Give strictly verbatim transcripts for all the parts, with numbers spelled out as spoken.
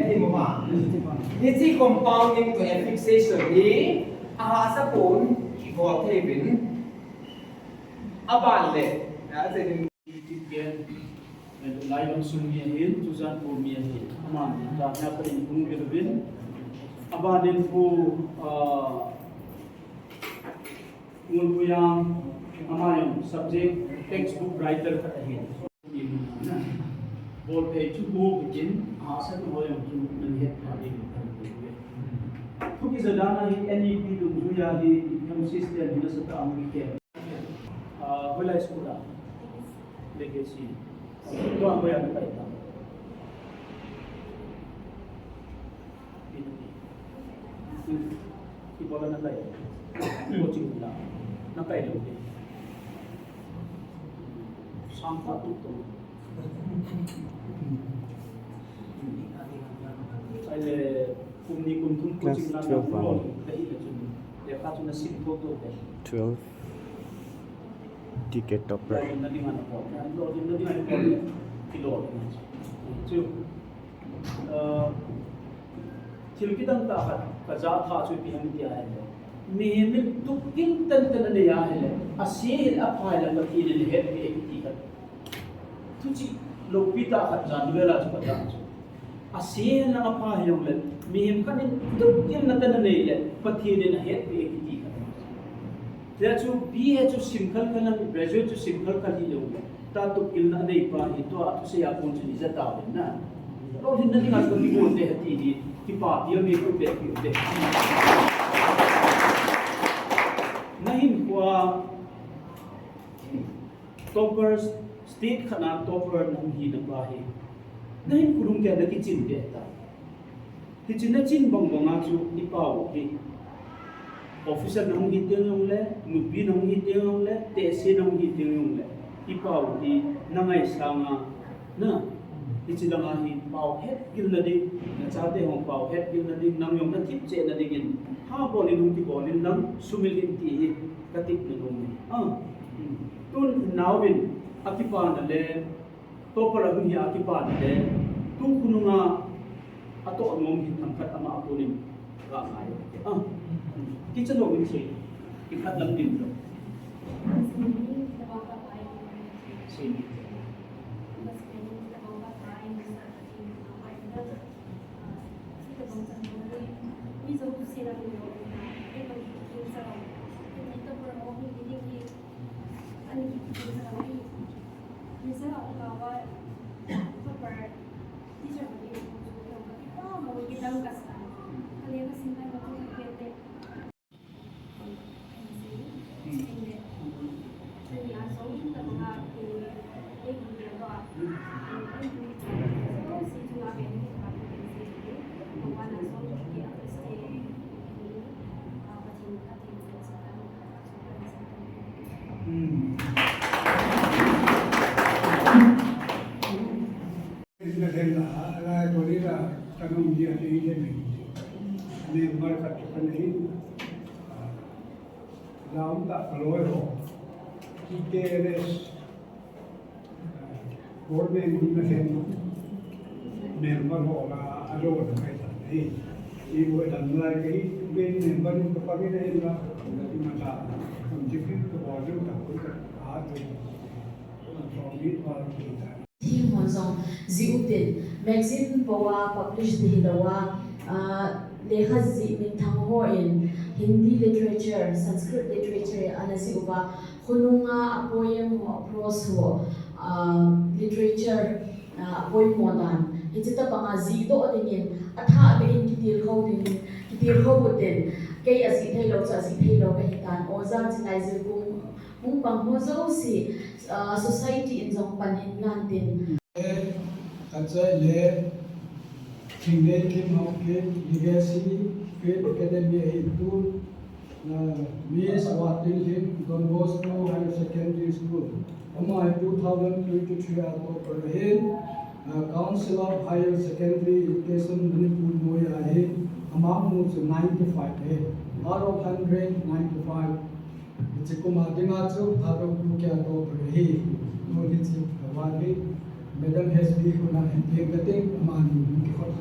Eti mo ma. Hiche compounding to affixation hi ahahsa pon, bol thei uvin. Aban le, a, Ken, eh, Lailom sung mi ahin, Churachandpur mi ahin. Aman, ta, na pa in hung bil bin. Aban in pu, ah, Ngulpuyang, ama jong subject textbook writer khat ahin. Bol phei chu bu bikin, a sa ho jong chu nang het pha ding kan bu. Thu kija dan a hi N E P dungjuia hi hem system hi nasatah a hung kikhel. Ah, hoilai school a? Legacy. Tua hoiya nakai ta? Ibola nakai? Coaching la. Nakai lou te. Sangkhat tu tu. Ahile kum ni kum thum coaching la, class twelve na bol, ah, kahi le chun. Lekha chu nasim thotho te. Twelve. Ticket topper. Chu, uh, thil kidang tah khat, kaja tha chu ipi ham tia ahile, mihem in tup gil tenten anei ahile, ase hile apha hile Pathen in ahetpeh e kiti khat. Thuchih loupi tah khat jan vel a chu kaja chu. Ase henlang apha hijongle, mihem khat in tup gilna tah anei le, Pathen in ahetpeh e kiti khat. Tia chu B A chu sim khalkhal lang, graduate chu sim khalkhal hijongle, ta tup gilna anei pa hi tua thusei a kon chu ija tauvin na. Lolhinna dinga chu kati kon te hati hi, kipapi a mi ku pe pi te. Nahinkhoa, topper, state khat a topper nahung hina pa hi, nahinkho lungkei a nakichin be ta. Hiche nachin bang banga chu ipao hi, officer nahung hi teng jongle, nupi nahung hi teng jongle, tehse nahung hi teng jongle, ipao hi nangaisang a, na, hiche langa hi pao hetgilna ding, nachate hon pao hetgilna ding, nang jong nathip chehna dingin, ha bol in hung kibol in lang, sumil in ti hi katepna nom e. Ah, tun naovin akipana le, topper ahung hi akipana le, tu khonunga atoh nom hi themkhat ama a konin kangai. Ah, kicha nom in sei, kikhat lam dim lou. Sei. Hmm. Inda thei la, la ko ni la, ka nung dia te ide me. Member khat chu ka nei. La um ta ka loi ho. T K L S, government ni na thei no. Member ho la, a lo la kai ta nei. I bo dan lai kai, be member ni ka pa ni la, ni ma ta. Kam ji ki ko bo ju ta ko ta. A to. Ko ni pa ki ta. Theme ho jong jih utin, magazine bou a publish ding hilou a, ah, lekha jih minthang hon Hindi literature, Sanskrit literature ana jih uva, khonunga a poem ho, a prose ho, ah, literature, ah, a poem ho dan. Hiche tabanga jih doh dingin, athah beh in kitilkhou ding, kitilkhou utin, kei ajih theilou chu ajih theilou kahi tan, oja Chinai Jirkung, hung pang ho jouse, ah, society in jong pan hin ngan tin. Kachai le, Thingneikim Haokip, Legacy, Faith Academy ahin tu, ah, Miss Watinlhim, Don Bosco Higher Secondary School. Ama hi two thousand twenty-three a topper ahin, ah, Council of Higher Secondary Education Manipur noiya ahin, ama mu chu ninety-five ahi, out of hundred, ninety-five. Hiche kum a dinga chu Thadou Kuki a topper ahi. Tun hiche award hi Madam H B khut a hin pe kating, amani hung kikhot.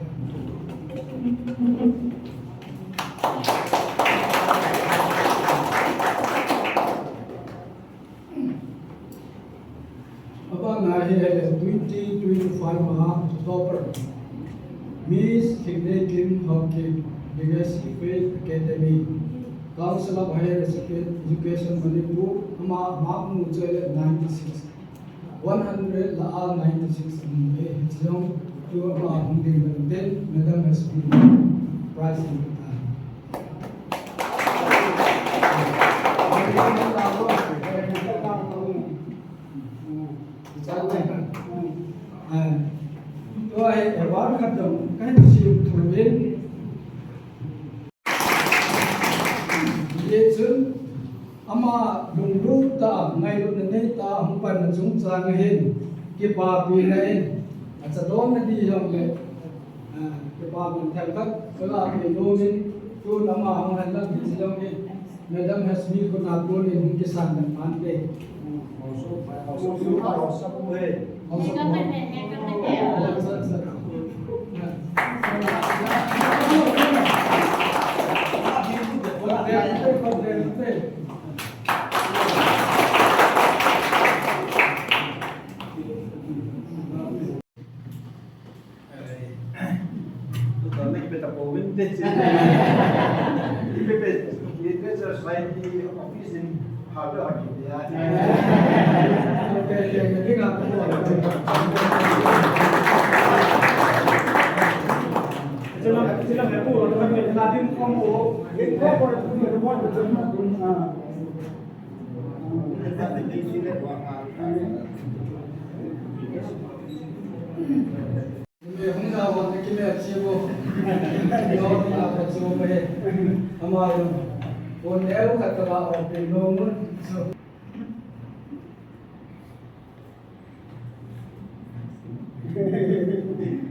Ana hi twenty twenty-five a topper, Miss Khingneikim Haokip, Legacy Faith Academy, Council of Higher Educa-, Education Manipur, ama mark mu chu ninety-six. One hundred lah a ninety-six amu e, hiche jong tu ama hung ding ten, Madam has been prize in the time. Tua hi award khat jong kahin sim thou in. Hichun ama lunglut tah a, ngailutna neitah a hung panna chungchang a hin kipapina in, achadonna di jongle, ah, kipapina themkhat kaga pe nom in, tun ama hung hen lang hiche jong hi Madam Hasmi khut a tun in hung kisan dan phante.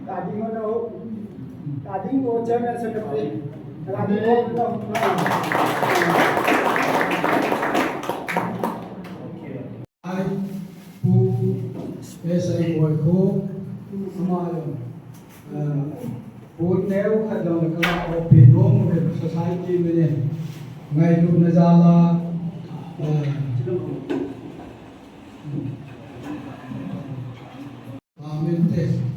Tading ho, tading ho, Chairman Secretary. Tading ho, no. Ai, Pu S I Boikho, ama jong, eh, Pu neo khat jong le kala O P nom society minin ngailutna jal a, eh, Amen te.